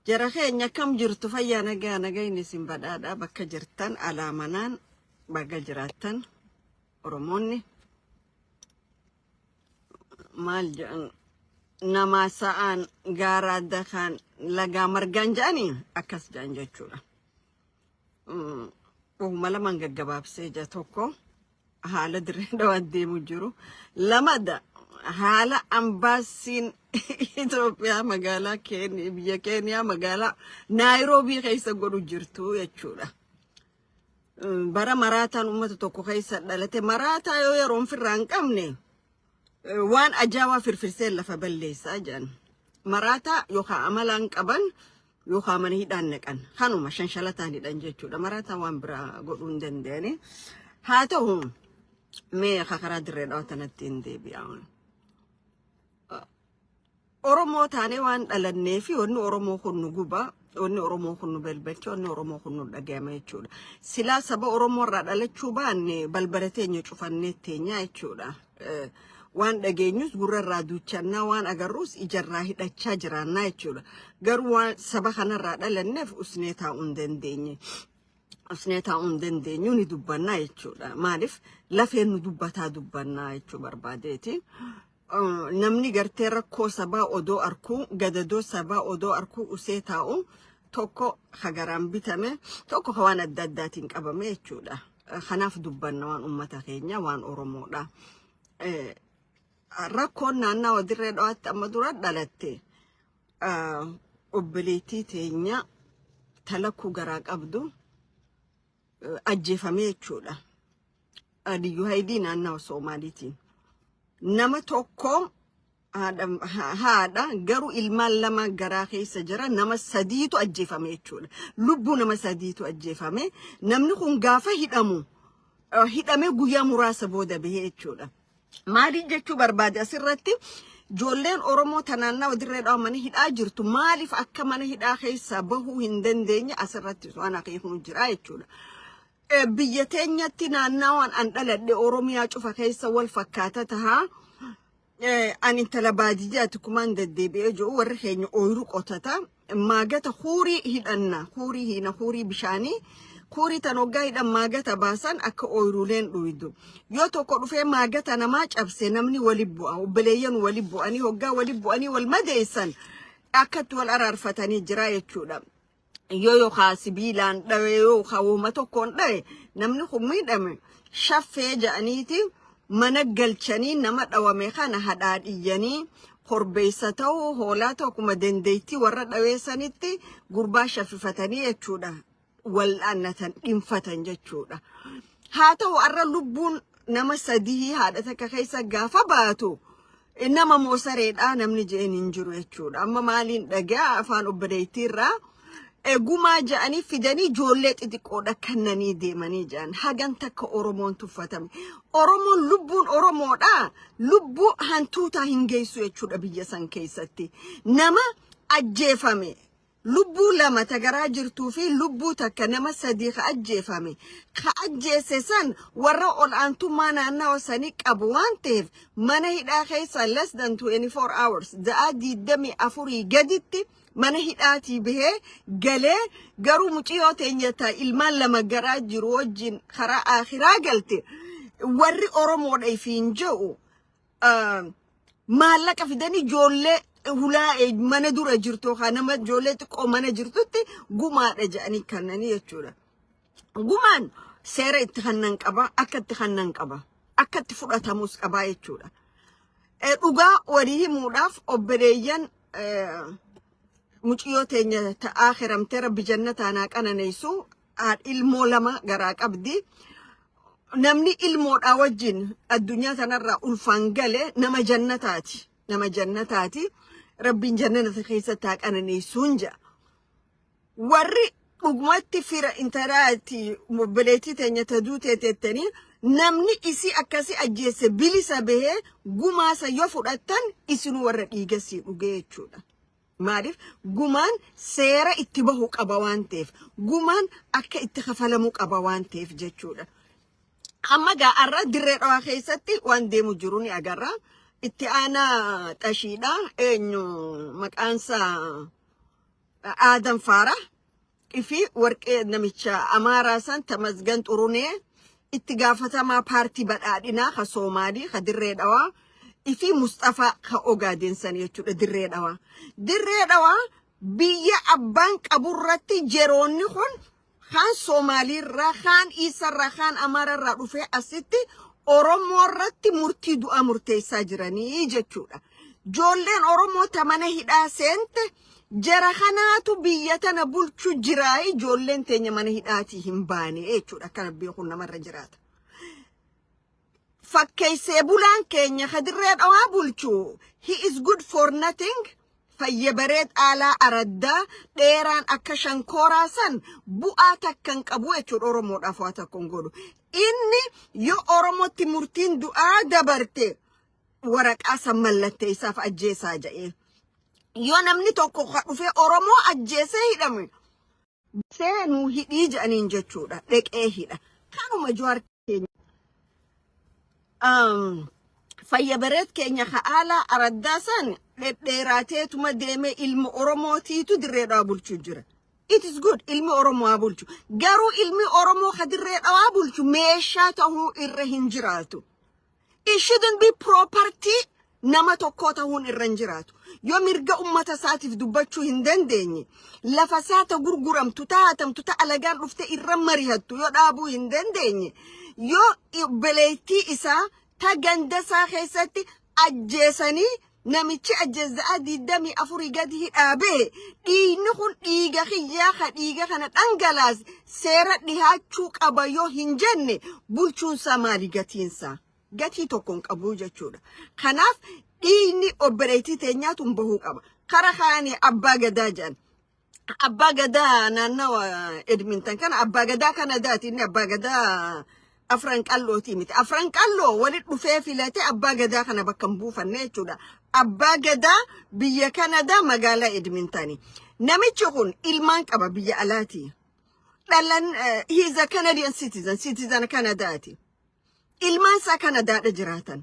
Jara keenya, akkam jirtu? Fayyaa, nagaa, nagayni isin badhaadhaa bakka jirtan, alaa manaan baga jiraattan. Oromoonni maal jedhan? Namaa sa'aan gaaraa dakaan lagaa margaan jedhanii akkas jedhan jechuudha. Oguma lamaan gaggabaabsee jira. Tokko, haala Dirree Dhawaan deemu jiru. Lamada, haala ambaasiin Itoophiyaa magaalaa Keeniyaa, biyya Keeniyaa, magaalaa Naayiroobii keessa godhu jirtu jechuudha. Bara maraataan uummata tokko keessa dhalate, maraataa yoo yeroon firraa hin qabne waan ajaa'ibaa firfirsee lafa balleessaa jedhan. Maraataa yookaan amalaan qaban yookaan mana hidhaan naqan. Kanuma shanshalataan hidhan jechuudha. Maraataa waan biraa godhuu hin danda'ani. Haa ta'u, mee karaa Dirree Dhawaa tanatti hin deebi'a. Oromoo taanee waan dhalannee fi wanni Oromoo kun nu guba, wanni Oromoo kun nu balbalcha, wanni Oromoo kun nu dhagayama jechuudha. Silaa saba Oromoo irraa dhalachuu baanne balbala teenya cufannee teenya jechuudha. Waan dhageenyus gurra irraa duuchannaa, waan agarruus ijarraa hidhachaa jiraannaa jechuudha. Garuu waan saba kanarraa dhalanneef usnee taa'uu hin dandeenye. Usnee taa'uu hin dandeenyu, ni dubbannaa jechuudha. Maaliif lafeen nu dubbataa dubbannaa jechuu barbaadeeti. Namni gartee rakkoo sabaa odoo arkuu, gadadoo sabaa odoo arkuu usee taa'u tokko hagaraan bitame, tokko ka waan adda addaatiin qabame jechuudha. Kanaaf dubbanna waan uummata keenya, waan Oromoodha. Rakkoon naannawa Dirree Dhawaatti amma dura dhalatte, obboleettii teenya talakkuu garaa qabdu ajjeefame jechuudha. Liyyuu Haayilii naannawa Soomaaliitiin. Nama tokko haadha garuu ilmaan lama garaa keessa jira, nama sadiitu ajjeefame jechuudha. Lubbuu nama sadiitu ajjeefame. Namni kun gaafa hidhamu, hidhamee guyyaa muraasa booda bahee jechuudha. Maaliif jechuu barbaade asirratti? Ijoolleen Oromoo tanaannaa Dirree Dhawaa mana hidhaa jirtu maaliif akka mana hidhaa keessaa bahuu hin dandeenye asirratti waan akeeknu jira jechuudha. Biyya teenyatti naannawaan an dhaladhe Oromiyaa cufa keessa wal fakkaata tahaa. Ani intala baadiyyaati, kumaan deddeebi'ee jiru, warri keenya ooyiruu qotata. Maagata huurii hidhanna, huurii hiina, huurii bishaanii. Huurii tan hoggaa hidhan maagata baasan akka ooyiruuleen dhuydu. Yoo tokko dhufee maagata namaa cabse, namni wali bu'a. Obboleeyyan wali bu'anii, hoggaa wali bu'anii wal madeessan, akkatti wal araarfatanii jira jechuudha. Yoo yookaan sibiilaan dhawe yookaan wooma tokkoon dhawe, namni kun miidhame, shaffee jedhaniiti mana galchanii nama dhawame kana hadhaadhiyyanii, korbeessa ta'uu hoolaa ta'u akkuma dandeettii warra dhawee sanitti gurbaa shaffifatanii jechuudha. Wal dhaannatan, dhinfatan jechuudha. Haa ta'u, har'a lubbuun nama sadii haadha takka keessa gaafa baatu, nama moosareedha namni je'een hin jiru jechuudha. Amma maaliin dhagaa afaan obboleettiirraa gumaa ja'anii fidanii ijoollee xixiqqoodha kannanii deemanii ja'an. Hagan takka Oromoon tuffatame. Oromoon, lubbuun Oromoodha, lubbuu hantuutaa hin geessu jechuudha biyya san keessatti. Nama ajjeefame, lubbuu lama tagaraa jirtuu fi lubbuu takka, nama sadii ka ajjeefame, ka ajjeese san warra ol'aantummaa naannawa sanii qabu waan ta'eef, mana hidhaa keessa less than 24 hours, da'aa 24 gaditti mana hidhaatii bahee galee, garuu mucayyoo teenya ta ilmaan lama garaa jiru wajjin karaa akhiraa galte. Warri Oromoodha ifiin jedhu maallaqa fidanii ijoollee hulaa mana dura jirtu yookaan nama ijoollee xiqqoo mana jirtutti gumaadha jedhanii kannanii jechuudha. Gumaan seera itti kannan qaba, akka itti kannan qaba, akka itti fudhatamus qaba jechuudha. Dhugaa walii himuudhaaf, obboleeyyan mucayyoo teenya ta'aa hiramtee, Rabbi jannataa naa qananeessu, ilmoo lama garaa qabdi. Namni ilmoodhaa wajjin addunyaa tanarraa ulfaan gale nama jannataati. Nama jannataati. Rabbiin jannata keessatti haa qananeessuun jedha. Warri dhugumatti fira intalaati obboleettii teenya ta duutee teettanii, namni isii akkasii ajjeesse bilisa bahee gumaasa yoo fudhattan, isinuu warra dhiiga sii dhugee jechuudha. Maaliif? Gumaan seera itti bahu qaba waan ta'eef, gumaan akka itti kafalamuu qaba waan ta'eef jechuudha. Amma gaa har'a Dirree Dhawaa keessatti waan deemu jiru ni agarra. Itti aanaa xashiidha. Eenyu maqaansaa? Aadan Faara fi warqee namicha Amaaraa san, Tamasgan Xurunee, itti gaafatamaa paartii Badhaadhinaa ka Soomaalii ka Dirree Dhawaa fi Musxafaa ka Ogaadeen san jechuudha Dirree Dhawaa. Dirree Dhawaa biyya abbaan qaburratti jeroonni kun kaan Soomaaliirraa, kaan Iisarraa, kaan Amaararraa dhufee asitti Oromoo irratti murtii du'aa murteessaa jiranii jechuudha. Ijoolleen Oromoo ta mana hidhaa seente jara kanaatu biyya tana bulchu jiraa, ijoolleen teenya mana hidhaatii hin baane jechuudha. Akkana beekuun namarra jiraata. Fakkeessee bulaan keenya ka Dirree Dhawaa bulchu, he is good for nothing. Fayya bareed aalaa araddaa dheeraan akka shankooraa san bu'aa takka hin qabu jechuudha. Oromoodhaaf waa takka hin godhu. Inni yoo Oromootti murtiin du'aa dabarte waraqaa san mallattee isaaf ajjeesaa jedhee. Yoo namni tokko ka dhufee Oromoo ajjeesee hidhame seenuu hidhii jedhaniin jechuudha. Dheqee hidha. Kanuma Jawaar keenya. Fayya bareed keenya ka aalaa araddaa san dhedheeraateetuma deemee ilma Oromootiitu Dirree Dhawaa bulchuu jira. It is good, ilmi Oromoo haa bulchu. Garuu ilmi Oromoo ka Dirree Dhawaa bulchu meeshaa ta'uu irra hin jiraatu. It shouldn't be property, nama tokkoo ta'uun irra hin jiraatu. Yoo mirga ummata isaatiif dubbachuu hin dandeenye, lafa isaa ta gurguramtu, ta hatamtu, ta alagaan dhufte irra marihattu yoo dhaabuu hin dandeenye, yoo obboleettii isaa ta ganda isaa keessatti ajjeesanii, namichi ajjeessaa 24 gadi hidhaa bahe, dhiigni kun dhiiga kiyyaa, ka dhiiga kana dhangalaase seera dhihaachuu qaba yoo hin jenne, bulchuunsaa maali gatiinsaa? Gatii tokko hin qabu jechuudha. Kanaaf dhiigni obboleettii teenyaatu hin bahuu qaba. Kara kaanii abbaa gadaa jedhan. Abbaa gadaa naannawa Edmonton kana, abbaa gadaa Kanadaati, inni abbaa gadaa Afran Qallooti miti. Afran Qalloo walit dhufee filate abbaa gadaa kana bakka hin buufanne jechuudha. Abbaa gadaa biyya Kanadaa magaalaa Edmontoni. Namichi kun ilmaan qaba biyya alaati. Dhalan, he is a Canadian citizen, citizen Kanadaati. Ilmaan isaa Kanadaadha jiraatan.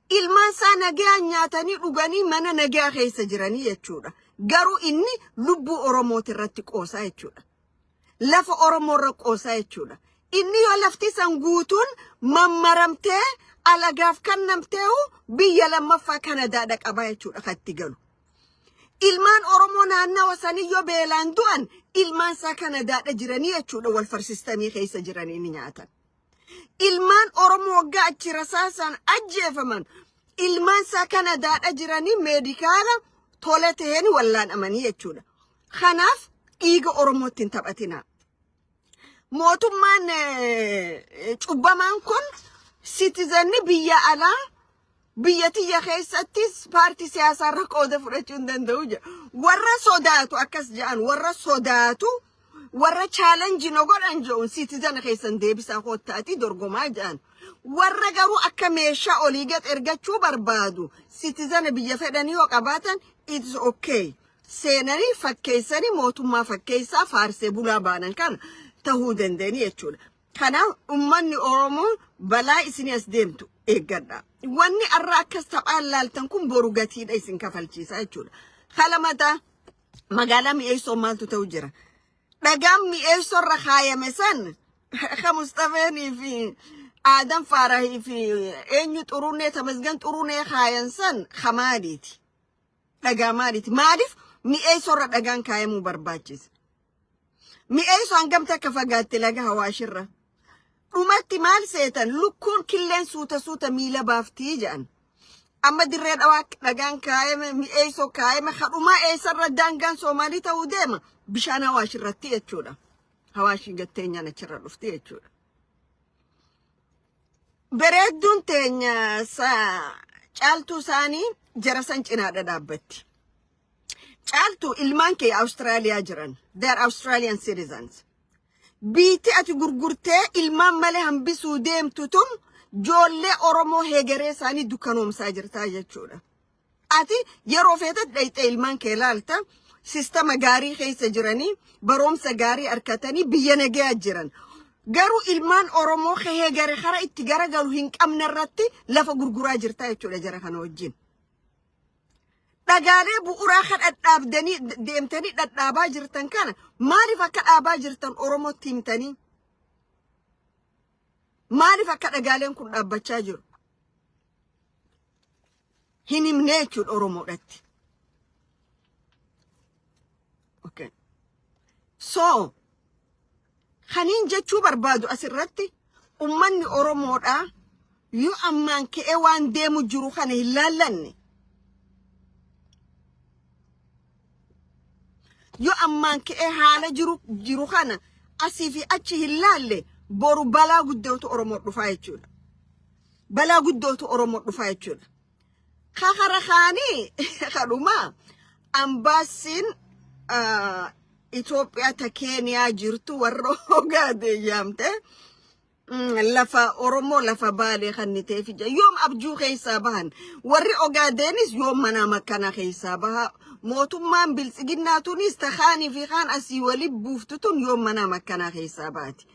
Ilmaan isaa nagaa nyaatanii dhuganii mana nagaa keessa jiranii jechuudha. Garuu inni lubbuu Oromooti irratti qoosaa jechuudha. Lafa Oromoo irra qoosaa jechuudha. Inni yoo lafti san guutuun mammaramtee alagaaf kennamteehu biyya lammaffaa Kanadaadha qabaa jechuudha kan itti galu. Ilmaan Oromoo naannawa sanii yoo beelaan du'an ilmaan isaa Kanadaadha jiranii jechuudha, wal farsistamii keessa jiranii ni nyaatan. Ilmaan Oromoo waggaa achi rasaasaan ajjeefaman ilmaan isaa Kanadaadha jiranii medical tola taheen wallaanamanii jechuudha. Kanaaf dhiiga Oromootti hin taphatinaa. Mootummaan cubbamaan kun citizenni biyya alaa biyya tiyya keessattis paartii siyaasaa irra qooda fudhachuu hin danda'u jedha. Warra sodaatu akkas jedhan, warra sodaatu, warra challenge no godhan jedhuun citizen keessan deebisaa koottaatii dorgomaa jedhan. Warra garuu akka meeshaa olii gad ergachuu barbaadu, citizen biyya fedhanii yoo qabaatan it's okay. Seenanii fakkeessanii mootummaa fakkeessaa faarsee bulaa baanan kana tahuu danda'anii jechuudha. Kanaaf uummanni Oromoo balaa isinii as deemtu eeggadha. Wanni arra akkas taphaan laaltan kun boru gatiidha isin kafalchiisa jechuudha. Kalamataa magaalaa Mi'eessoo maaltu ta'u jira? Dhagaan Mi'eessoo irra kaayame san ka Mustafeenii fi Aadan Faarahii fi eenyu Xurunee, Tamasgan Xurunee kaayan san ka maaliiti? Dhagaa maaliiti? Maaliif Mi'eessoo irra dhagaan kaayamuu barbaachisa? Mi'eessoo hangamta akka fagaatte laga Hawaashirra? Dhumatti maal seetan? Lukkuun killeen suuta suuta miila baaftii jedhan. Amma Dirree Dhawaa dhagaan kaayame, Mi'eessoo kaayame, kadhumaa eessarra daangaan Soomaalii ta'uu deema? Bishaan Hawaash irratti jechuudha. Hawaashii gatteenyaan achirra dhufti jechuudha. Bareedduun teenya Caaltuu isaanii jara san cinaadha dhaabbatti. Caaltuu, ilmaan kee Awustiraaliyaa jiran. They are Australian citizens. Biitti ati gurgurtee ilmaan malee hambisuu deemtu tun ijoollee Oromoo heegaree isaanii dukkanoomsaa jirtaa jechuudha. Ati yeroo feetet dhayxee ilmaan kee laalta, sistama gaarii keessa jiranii, barumsa gaarii argatanii, biyya nagayaa jiran. Garuu ilmaan Oromoo heegare kara itti garagalu hin qabne irratti lafa gurguraa jirtaa jechuudha jara kana wajjin. Dhagaalee bu'uuraa kan dhadhaabdanii deemtanii dhadhaabaa jirtan kana maaliif akka dhaabaa jirtan Oromootti himtanii? Maaliif akka dhagaaleen kun dhaabbachaa jiru? Hin himne jechuudha Oromoodhatti. Okay. So, kaniin jechuu barbaadu asirratti, ummanni Oromoodhaa yoo ammaan ka'ee waan deemu jiru kana hin laallanne, yoo ammaan ka'ee haala jiru kana asii fi achi hin laalle, boru balaa guddootu Oromoo dhufaa jechuudha. Balaa guddootu Oromoo dhufaa jechuudha. Kakara kaanii kadhumaa ambaasiin Itoophiyaa ta Keeniyaa jirtu warra Ogaadeen yaamte lafa Oromoo, lafa Baalee kan ni ta'eef ija yoom abjuu keessaa bahan? Warri Ogaadeenis yoom mana makkana keessaa baha? Mootummaan biltsiginnaa tunis takaanii fi kaan asii wali buuftu tun yoom mana makkanaa keessaa baati?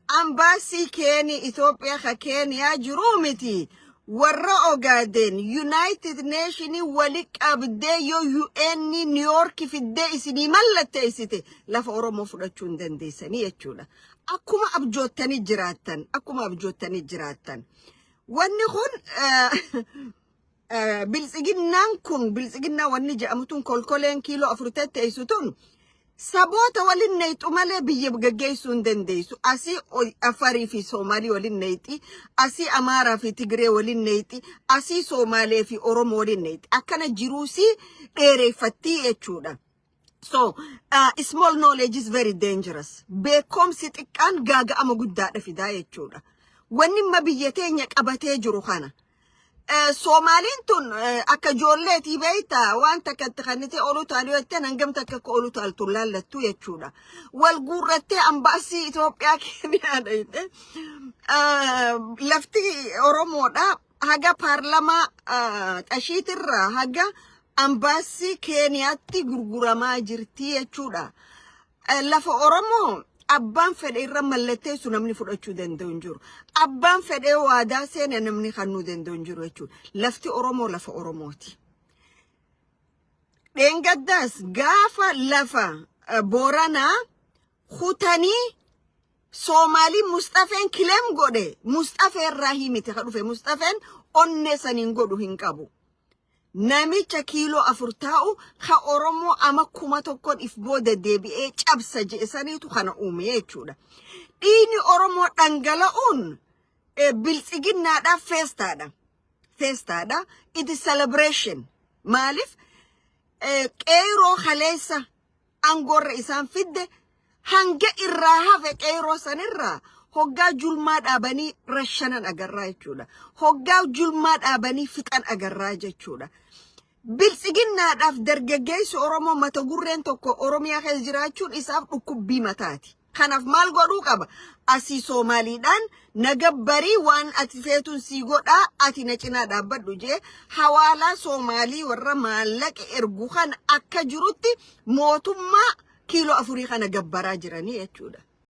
Ambaasii Keeni Itoophiyaa ka Keeniyaa jiruu miti. Warra Ogaadeen United Nationii wali qabdee yoo UN New York fiddee isinii mallatteessite lafa Oromoo fudhachuu hin dandeessanii jechuudha. Akkuma abjoottanii jiraattan, akkuma abjoottanii jiraattan. Wanni kun biltsiginnaan kun, biltsiginnaa wanni jedhamu tun, kolkoleen kiiloo 4 tetteessu tun saboota waliin neexu malee biyya gaggeessuu hin dandeessu. Asii Afarii fi Soomaalii waliin neexi, asii Amaaraa fi Tigree waliin neexi, asii Soomaalee fi Oromoo waliin neexi. Akkana jiruusii dheereeffattii jechuudha. So, small knowledge is very dangerous. Beekumsi xiqqaan gaaga'ama guddaadha fidaa jechuudha. Wanni imma biyya teenya qabatee jiru kana. Soomaaliin tun akka ijoolleetii beektaa, waan takka itti kannitee olu taalu jetteen hangam takka akka olu taaltu laallattu jechuudha. Wal guurrattee ambaasii Itoophiyaa Keeniyaa dhayite. Lafti Oromoodha haga paarlamaa Xashiitirraa haga ambaasii Keeniyaatti gurguramaa jirti jechuudha. Lafa Oromoo abbaan fedhe irra mallatteessu namni fudhachuu danda'u hin jiru. Abbaan fedhee waadaa seene namni kennuu danda'u hin jiru jechuudha. Lafti Oromoo lafa Oromooti. Dheengaddaas gaafa lafa Booranaa kutanii Soomaalii Mustafeen claim godhe, Mustafee irraa himite ka dhufe. Mustafeen onnee saniin godhu hin qabu. Namicha kiiloo 4 taa'u ka Oromoo ama 1000n if booda deebi'ee cabsa je'e saniitu kana uume jechuudha. Dhiigni Oromoo dhangala'uun biltsiginnaadhaaf feestaadha. Feestaadha. It is celebration. Maaliif qeeroo kaleessa aangoorra isaan fidde hanga irraa hafe qeeroo sanirraa hoggaa julmaa dhaabanii rashanan agarraa jechuudha. Hoggaa julmaa dhaabanii fixan agarraa jechuudha. Biltsiginnaadhaaf dargaggeessi Oromoo mata gurreen tokko Oromiyaa keessa jiraachuun isaaf dhukkubbii mataati. Kanaaf maal godhuu qaba? Asii Soomaaliidhaan nagabbarii, waan ati feetuun sii godhaa, ati na cinaa dhaabbadhu jee hawaalaa Soomaalii warra maallaqa ergu kana akka jirutti mootummaa kiiloo 4 kana gabbaraa jiranii jechuudha.